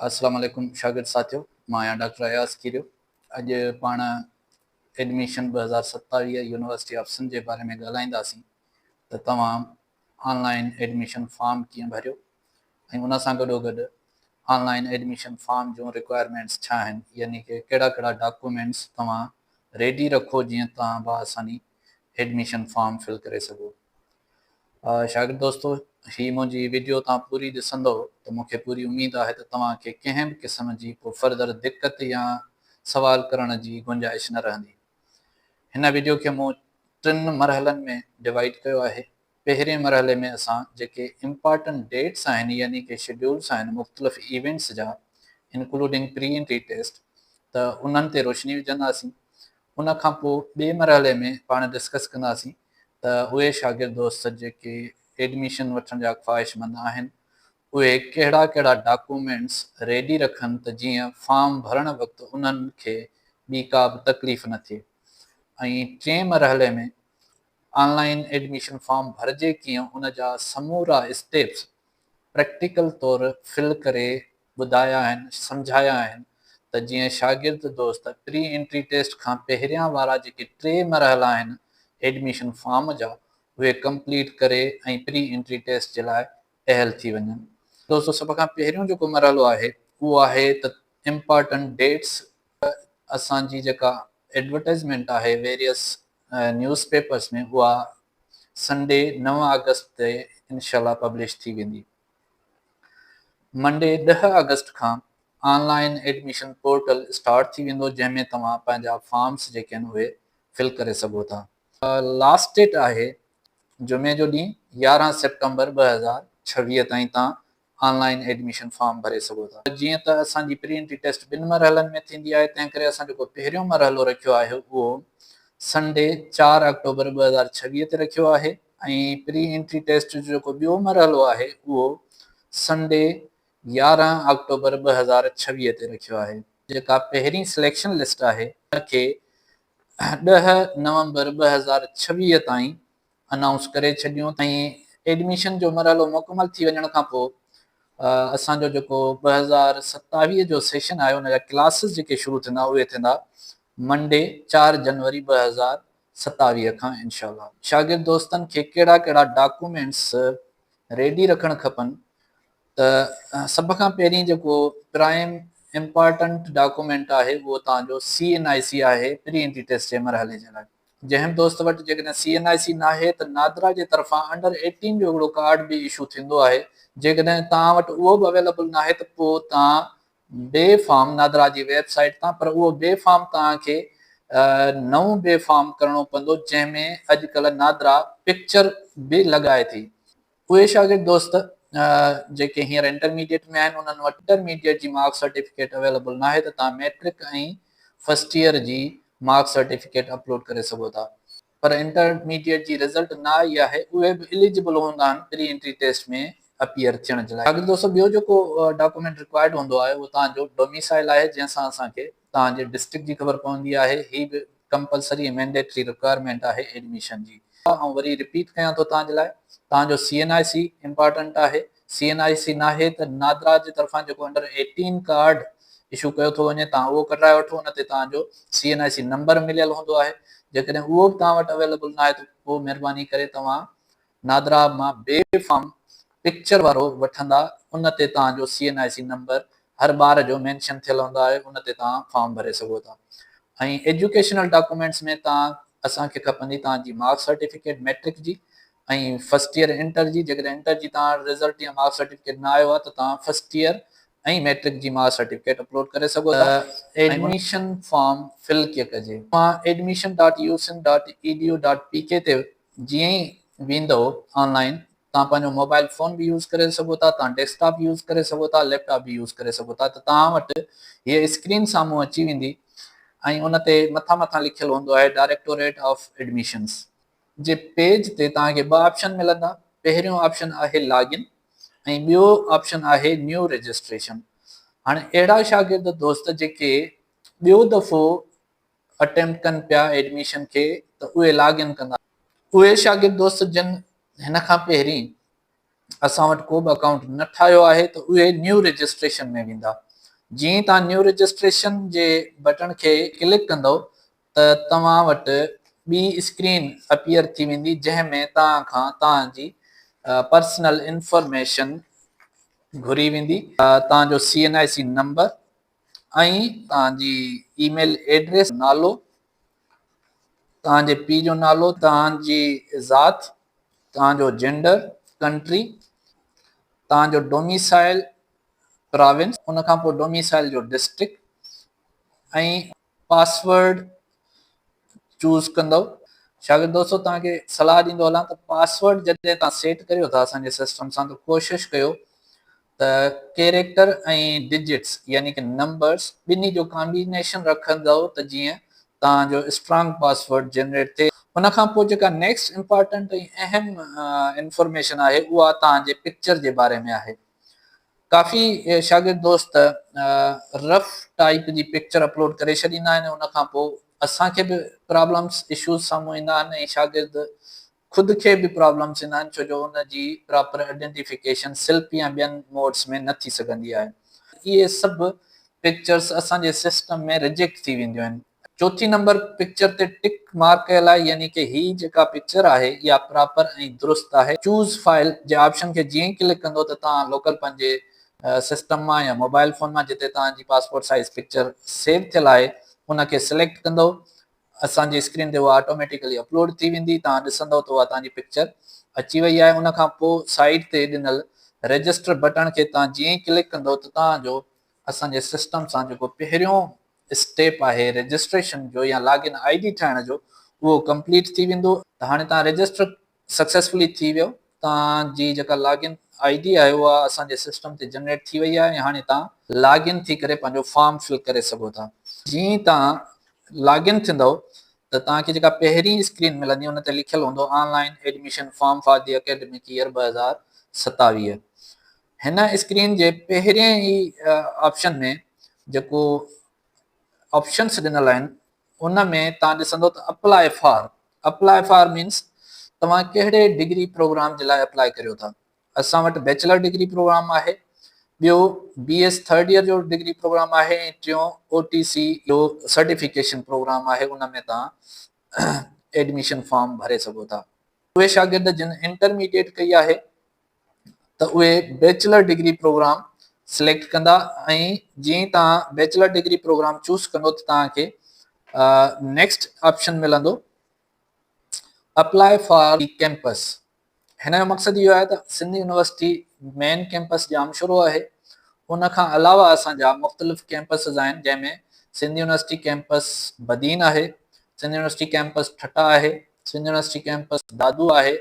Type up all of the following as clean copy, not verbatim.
السلام عليڪم شاگرد ساٿيو، مان آهيان ڊاڪٽر اياز کيريو. اڄ پاڻ ايڊميشن 2027 يونيورسٽي آف سنڌ جي باري ۾ ڳالهائينداسين ته توهان آن لائن ايڊميشن فارم ڪيئن ڀريو ۽ ان سان گڏو گڏ on line admission form June requirements ڇا آهن، يعني ڪي ڪهڙا ڪهڙا ڊاڪومينٽس توهان ريڊي رکو جيئن توهان باآساني ايڊميشن فارم فل ڪري سگهو. شاگرد دوستو، هي منهنجي وڊيو توهان پوري ڏسندو ته مون کي پوري اميد آهي ته توهان کي ڪنهن به قسم جي ڪو فردر دقت يا سوال ڪرڻ جي گنجائش نه رهندي. هن وڊيو کي مون ٽن مرحلن ۾ ڊوائيڊ ڪيو آهي. پهرين مرحلي ۾ اسان جيڪي امپارٽنٽ ڊيٽس آهن، يعني ڪي شيڊيولز آهن مختلف ايونٽس جا، انڪلوڊنگ پري انٽري ٽيسٽ، ته انهن تي روشني وجهنداسين. ان کان پوء ٻئي مرحلي ۾ پاڻ ڊسڪس ڪنداسين ته اهي شاگرد دوست جيڪي ايڊميشن وٺڻ جا خواهشمند آهن، اهي ڪهڙا ڪهڙا ڊاڪومينٽس ريڊي رکن ته جيئن فارم ڀرڻ وقت انهن کي ٻي ڪا به تڪليف نه ٿئي، ۽ ٽئين مرحلي ۾ آن لائين ايڊميشن فارم ڀرجي ڪيئن، ان جا سمورا اسٽيپس پريڪٽيڪل طور فل ڪري ٻڌايا آهن، سمجهايا آهن ته جيئن شاگرد دوست پري انٽري ٽيسٽ کان پهريان وارا جيڪي ٽي مرحلا آهن ايڊميشن فارم جا، اهي ڪمپليٽ ڪري ۽ پري انٽري ٽيسٽ جي لاء اهل ٿي وڃن. دوستو، سڀ کان پهريون جيڪو مرحلو آهي اهو آهي ته امپارٽنٽ ڊيٽس. اسان جي جيڪا ايڊورٽائزمينٽ آهي ويريس نيوز پيپرس ۾ اها سنڊي 9 آگسٽ تي انشاء الله پبلش ٿي ويندي. منڊي 10 آگسٽ کان on line admission portal start ٿي ويندو، جنهن ۾ توهان پنهنجا فارمس جيڪي آهن اهي فل ڪري سگهو ٿا. لاسٽ ڊيٽ آهي جمعي جو ڏينهن 11 سيپٽمبر 2026 تائين توهان آن لائن ايڊميشن فارم ڀري سگهو ٿا. جيئن ته اسان جي پري انٽري ٽيسٽ ٻن مرحلن ۾ ٿيندي آهي، تنهن ڪري اسان جيڪو پهريون مرحلو رکيو آهي اهو سنڊي 4 آڪٽوبر 2026 تي رکيو آهي، ۽ پري انٽري ٽيسٽ جو جيڪو ٻيو مرحلو آهي اهو سنڊي 11 آڪٽوبر 2026 تي رکيو آهي. جيڪا پهرين سليڪشن لسٽ آهي ان کي 10 نومبر 2026 تائين انائونس ڪري ڇڏيون، ۽ ايڊميشن جو مرحلو مڪمل ٿي وڃڻ کان پوء اسان جو جيڪو 2027 جو سيشن آهي ان جا ڪلاسز جيڪي شروع ٿيندا اهي ٿيندا منڊي 4 جنوري 2027 کان انشاء الله. شاگرد دوستن کي ڪهڙا ڪهڙا ڊاڪومينٽس ريڊي رکڻ کپن ته سڀ کان پهرين جيڪو پرائم امپارٽنٽ ڊاڪومينٽ آهي اهو توهان جو سي اين آء سي آهي پري انٽري ٽيسٽ جي مرحلي جي لاء. جنهن به دوست وٽ جيڪڏهن سي اين آء سي ناهي ته نادرا جي طرفان انڊر ايٽين جو هڪڙو ڪارڊ به اشو ٿيندو آهي، جيڪڏهن توهان وٽ اهو به اويليبل ناهي ته پوء توهان بي فارم نادرا جي ويب سائيٽ تان، پر اهو بي فارم توهان کي نئون بي فارم ڪرڻو پوندو جنهن ۾ اڄڪلهه نادرا پڪچر به لڳائي ٿي. اهي شاگرد دوست جيڪي هينئر انٽرميڊيٽ ۾ آهن، انهن وٽ انٽرميڊيٽ جي مارڪس سرٽيفڪيٽ اويليبل ناهي ته توهان ميٽرڪ ۽ فرسٽ ايئر جي مارڪس سرٽيفڪيٽ اپلوڊ ڪري سگهو ٿا، پر انٽرميڊيٽ جي رزلٽ نه آئي آهي اهي به اليجبل هوندا آهن پري انٽري ٽيسٽ ۾ اپيئر ٿيڻ جي لاء. شاگرد دوستو، ٻيو جيڪو ڊاڪومينٽ رڪوائرڊ هوندو آهي اهو توهان جو ڊوميسائل آهي، جنهن سان اسان کي توهان جي ڊسٽرڪٽ جي خبر پوندي آهي. هي به ڪمپلسري ۽ مينڊيٽري رڪوائرمينٽ آهي ايڊميشن جي. آئون وري رپيٽ ڪيان ٿو توهان جي لاء، توهان جو سي اين آء سي امپارٽنٽ آهي، سي اين آء سي ناهي ته نادرا جي طرفان جيڪو انڊر ايٽين ڪارڊ اشو ڪيو ٿو وڃي توهان اهو ڪڍرائي وٺو، ان تي توهان جو سي اين آء سي نمبر مليل هوندو آهي، جيڪڏهن اهو به توهان وٽ اويليبل ناهي ته پوء مهرباني ڪري توهان نادرا مان بي فارم پڪچر وارو وٺندا، ان تي توهان جو سي اين آء سي نمبر هر ٻار جو مينشن ٿيل هوندو آهي، ان تي توهان فارم ڀري سگهو ٿا. ۽ ايجوڪيشنل ڊاڪومينٽس ۾ توهان اسان کي کپندي توهان جي مارڪس سرٽيفڪيٽ ميٽرڪ جي ۽ فرسٽ ايئر انٽر جي. جيڪڏهن انٽر جي توهان وٽ رزلٽ يا مارڪس سرٽيفڪيٽ نه آيو آهي ته توهان فرسٽ ايئر ۽ ميٽرڪ جي مارڪس سرٽيفڪيٽ اپلوڊ ڪري سگهو ٿا. ايڊميشن فارم فل ڪيئن ڪجي؟ توهان admission dot U Sindh dot E D U dot P K تي جيئن ئي ويندؤ آن لائين، توهان پنهنجو موبائل فون به يوز ڪري سگهو ٿا، توهان ڊيسڪ ٽاپ يوز ڪري سگهو ٿا، ليپ ٽاپ به يوز ڪري سگهو ٿا ته توهان وٽ هيء اسڪرين سامهون اچي ويندي ۽ ان تي مٿان مٿان لکيل هوندو آهي ڊائريڪٽوريٽ آف ايڊميشنس جي پيج تي توهان کي ٻه آپشن ملندا، پهريون آپشن آهي لاگ ان ۽ ٻيو آپشن آهي نيو رجسٽريشن. هاڻي اهڙا شاگرد دوست جيڪي ٻيو دفعو اٽيمپٽ ڪن پيا ايڊميشن کي ته اهي لاگ ان ڪندا. اهي شاگرد دوست جن هن کان پهرين اسان وٽ ڪو به اڪائونٽ نه ٺاهيو آهي ته اهي نيو رجسٽريشن ۾ ويندا. جيئن ئي توهان نيو رجسٽريشن جي بٽڻ کي ڪلڪ ڪندؤ ته توهان وٽ ٻي اسڪرين اپيئر ٿي ويندي جنهن ۾ توهان کان توهان جي پرسنل انفارميشن گهري ويندي. توهان جو C N I C number ۽ توهان جي اي ميل ايڊريس، نالو، توهان جي پيء جو نالو، توهان جي ذات، توهان جو جينڊر، ڪنٽري، توهان جو ڊوميسائل پراونس، ان کان پوء ڊوميسائل جو ڊسٽرڪٽ ۽ پاسورڊ چوز ڪندؤ. شاگرد دوستو توهان کي صلاح ڏيندو هلان ته پاسورڊ جڏهن توهان سيٽ ڪريو ٿا اسان جي سسٽم سان ته ڪوشش ڪيو ته ڪيريڪٽر ۽ ڊجٽس يعني ڪه نمبرس ٻنهي جو ڪامبينيشن رکندؤ ته جيئن توهان جو اسٽرانگ پاسورڊ جنريٽ ٿئي. ان کان پوء جيڪا نيڪسٽ امپارٽنٽ ۽ اهم انفارميشن آهي اها توهان جي پڪچر جي باري ۾ آهي. ڪافي شاگرد دوست رف ٽائيپ جي پڪچر اپلوڊ ڪري ڇڏيندا آهن ان کان پوء اسان کي به پرابلمس اشوز سامهون ايندا آهن ۽ شاگرد خود کي به پرابلمس ايندا آهن ڇو جو ان جي پراپر آئيڊينٽيفڪيشن سلپ يا ٻين موڊس ۾ نه ٿي سگهندي آهي. اهي سڀ پڪچرس اسان جي سسٽم ۾ رجيڪٽ ٿي وينديون آهن. چوٿين نمبر پڪچر تي ٽڪ مارڪ ڪيل آهي يعني ڪه هي جيڪا پڪچر آهي اها پراپر ۽ درست آهي. چوز فائل جي آپشن کي جيئن ئي ڪلڪ ڪندو ته توهان لوڪل پنهنجي سسٽم مان يا موبائل فون مان جتي توهان جي پاسپورٽ سائيز پڪچر سيو ٿيل آهي ان کي سليڪٽ ڪندو اسان جي اسڪرين تي اها آٽوميٽيڪلي اپلوڊ ٿي ويندي توهان ڏسندو ته اها توهان جي پڪچر اچي وئي آهي ان کان پوء سائيڊ تي ڏنل رجسٽر بٽڻ کي توهان جيئن ئي ڪلڪ ڪندو ته توهان جو اسان جي سسٽم سان جيڪو پهريون اسٽيپ آهي رجسٽريشن جو يا لاگ ان I D ٺاهڻ جو اهو ڪمپليٽ ٿي ويندو. ته هاڻي توهان رجسٽر سڪسيسفلي ٿي ويو توهان جي جيڪا لاگ ان I D آهي اها اسان جي سسٽم تي جنريٽ ٿي وئي آهي ۽ هاڻي توهان لاگ ان ٿي ڪري پنهنجو فارم فل ڪري سگهو ٿا. جيئن ئي توهان لاگ ان ٿيندؤ ته توهان کي جيڪا پهرين اسڪرين ملندي ان تي لکيل هوندو online admission form for the academic year 2027. هن اسڪرين جي پهرين ئي آپشن ۾ جيڪو آپشنس ڏنل آهن ان ۾ توهان ڏسندو ته apply for apply for means توهان ڪهڙي ڊگري پروگرام جي لاء اپلاء ڪريو ٿا. اسان وٽ بيچلر ڊگري پروگرام آهي، ٻيو بي ايس ٿرڊ ايئر جو ڊگري پروگرام آهي ۽ ٽيون او ٽي سي جو سرٽيفڪيشن پروگرام آهي ان ۾ توهان ايڊميشن فارم ڀري سگهو ٿا. اهي شاگرد جن انٽرميڊيٽ ڪئي آهي ته اهي بيچلر ڊگري پروگرام سليڪٽ ڪندا ۽ جيئن ئي توهان بيچلر ڊگري پروگرام چوز ڪندو ته توهان کي نيڪسٽ آپشن ملندو اپلاء فار the campus. هن جو مقصد اهو آهي ته Sindh university main campus Jamshoro آهي ان کان علاوه اسان جا مختلف ڪيمپسز آهن جنهن ۾ سنڌ يونيورسٽي ڪيمپس بدين آهي، سنڌ يونيورسٽي ڪيمپس ٺٽا آهي، سنڌ يونيورسٽي ڪيمپس دادو آهي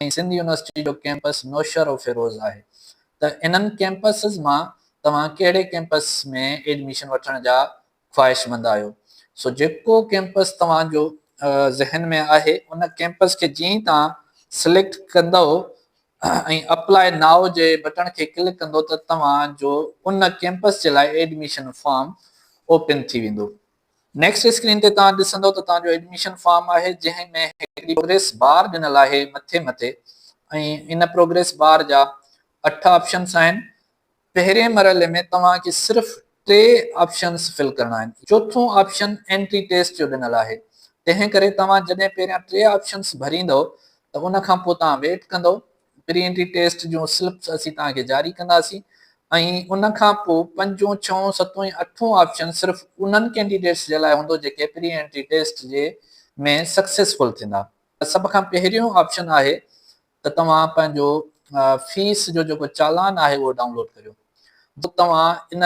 ۽ سنڌ يونيورسٽي جو ڪيمپس نوشهروفيروز آهي ته انهن ڪيمپسز مان توهان ڪهڙي ڪيمپس ۾ ايڊميشن وٺڻ جا خواهشمند آهيو سو جيڪو ڪيمپس توهان جو ذهن ۾ آهي ان ڪيمپس کي جيئن ئي توهان سليڪٽ ڪندؤ ۽ اپلاء نائو جي بٽڻ کي ڪلڪ ڪندو ته توهان جو ان ڪيمپس جي لاء ايڊميشن فارم اوپن ٿي ويندو. نيڪسٽ اسڪرين تي توهان ڏسندو ته توهان جو ايڊميشن فارم آهي جنهن ۾ هڪڙي پروگريس بار ڏنل آهي مٿي مٿي ۽ ان پروگريس بار جا اٺ آپشنس آهن. پهرين مرحلي ۾ توهان کي صرف ٽي آپشنس فل ڪرڻا آهن. چوٿون آپشن انٽري ٽيسٽ جو ڏنل آهي تنهن ڪري توهان جڏهن پهريان ٽي آپشنس ڀريندو ته ان کان پوء توهان ويٽ ڪندو پري انٽري ٽيسٽ جون سلپس اسين توهان کي جاري ڪنداسين ۽ ان کان پوء پنجون، ڇهون، ستون ۽ اٺون آپشن صرف انهن ڪينڊيڊيٽس جي لاء هوندو جيڪي پري انٽري ٽيسٽ جي ۾ سڪسيسفل ٿيندا. سڀ کان پهريون آپشن آهي ته توهان پنهنجو فيس جو جيڪو چالان آهي اهو ڊائونلوڊ ڪريو. توهان ان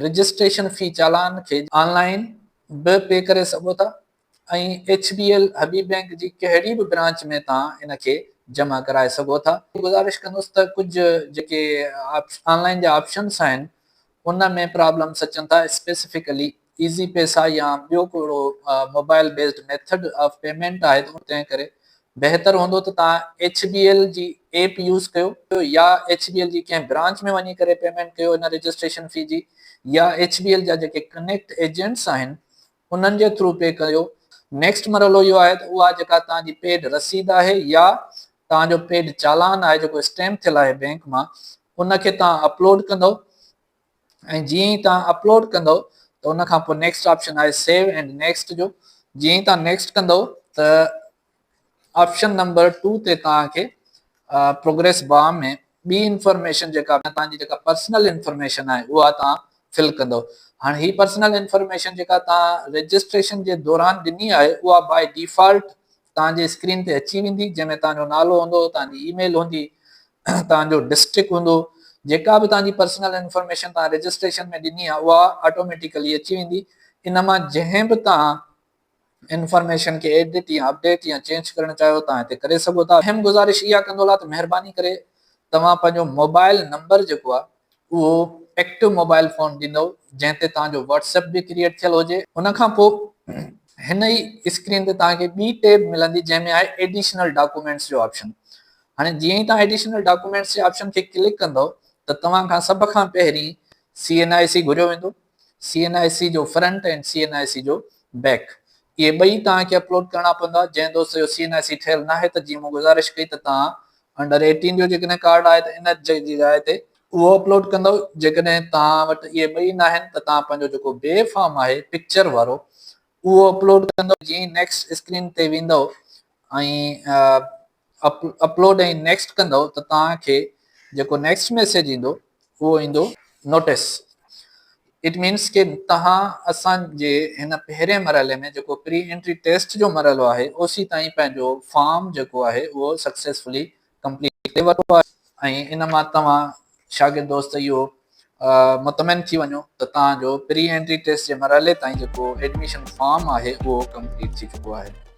رجسٽريشن في چالان کي آن لائين به پي ڪري سگهو ٿا ۽ H B L Habib bank جي ڪهڙي به برانچ ۾ توهان ان کي جمع ڪرائي سگهو ٿا. گذارش ڪندس ته ڪجهه جيڪي آن لائين جا آپشنس آهن ان ۾ پرابلمس اچن ٿا اسپيسفڪلي ايزي پيسا يا ٻيو ڪو اهڙو mobile based method of payment آهي ته تنهن ڪري بهتر هوندو ته توهان ايڇ بي ايل جي ايپ يوز ڪيو يا ايڇ بي ايل جي ڪنهن برانچ ۾ وڃي ڪري پيمينٽ ڪيو ان رجسٽريشن في جي يا ايڇ بي ايل جا جيڪي ڪنيڪٽ ايجنٽس آهن انهن جي ٿرو پي ڪيو. نيڪسٽ مرحلو اهو آهي ته اها جيڪا توهان جي پيڊ رسيد آهي يا توهان جو پيڊ چالان آهي جيڪو اسٽيمپ ٿيل آهي بينڪ مان ان کي توهان اپلوڊ ڪندو ۽ جيئن ئي توهان اپلوڊ ڪندو ته ان کان پوء نيڪسٽ آپشن آهي سيو اينڊ نيڪسٽ جو. جيئن ئي توهان نيڪسٽ ڪندو ته آپشن نمبر 2 تي توهان کي پروگريس بار ۾ ٻي انفارميشن جيڪا توهان جي جيڪا پرسنل انفارميشن آهي اها توهان فل ڪندو. هاڻي هي پرسنل انفارميشن جيڪا توهان رجسٽريشن جي دوران ڏني آهي اها باء ڊيفالٽ توهان جي اسڪرين تي اچي ويندي، جنهن ۾ توهان جو نالو هوندو، توهان جي اي ميل هوندي، توهان جو ڊسٽرڪٽ هوندو، جيڪا به توهان جي پرسنل انفارميشن توهان رجسٽريشن ۾ ڏني آهي اها آٽوميٽيڪلي اچي ويندي. ان مان جنهن به توهان انفارميشن کي ايڊٽ يا اپڊيٽ يا چينج ڪرڻ چاهيو توهان هتي ڪري سگهو ٿا. اهم گذارش اها ڪندو هلان ته مهرباني ڪري توهان پنهنجو موبائل نمبر جيڪو آهي اهو ايڪٽو موبائل فون ڏيندو جنهن تي توهان جو واٽس ايپ به ڪريئيٽ ٿيل هجي. ان کان پوء هن ئي اسڪرين تي توهان کي ٻي ٽيب ملندي جنهن ۾ آهي ايڊيشنل ڊاڪومينٽس جو آپشن. هاڻي جيئن ئي توهان ايڊيشنل ڊاڪومينٽس جي آپشن کي ڪلڪ ڪندو ته توهان کان سڀ کان پهرين سي اين آء سي گهريو ويندو. سي اين آء سي جو front ۽ C N I C جو بيڪ اهي ٻئي توهان کي اپلوڊ ڪرڻا پوندا. جنهن دوست جو سي اين آء سي ٺهيل ناهي ته جيئن مون گذارش ڪئي ته توهان انڊر ايٽين جو جيڪڏهن ڪارڊ آهي ته ان جي جاء تي اهو اپلوڊ ڪندؤ. جيڪڏهن توهان وٽ اهي ٻئي ناهن ته توهان پنهنجو جيڪو بي فارم آهي پڪچر وارو اهو اپلوڊ ڪندؤ. جيئن ئي نيڪسٽ اسڪرين تي ويندؤ ۽ اپلوڊ ۽ نيڪسٽ ڪندؤ ته توهان کي جيڪو نيڪسٽ ميسيج ايندو اهو ايندو نوٽيس. It means ڪي توهان اسان جي هن پهرين مرحلي ۾ جيڪو پري انٽري ٽيسٽ جو مرحلو آهي اوسي تائين پنهنجو فارم جيڪو آهي اهو سڪسيسفلي ڪمپليٽ ڪري ورتو آهي ۽ ان مان توهان شاگرد دوست اهو مطمئن ٿي وڃو ته توهان جو پري انٽري ٽيسٽ جي مرحلي تائين جيڪو ايڊميشن فارم آهي اهو ڪمپليٽ ٿي چڪو آهي.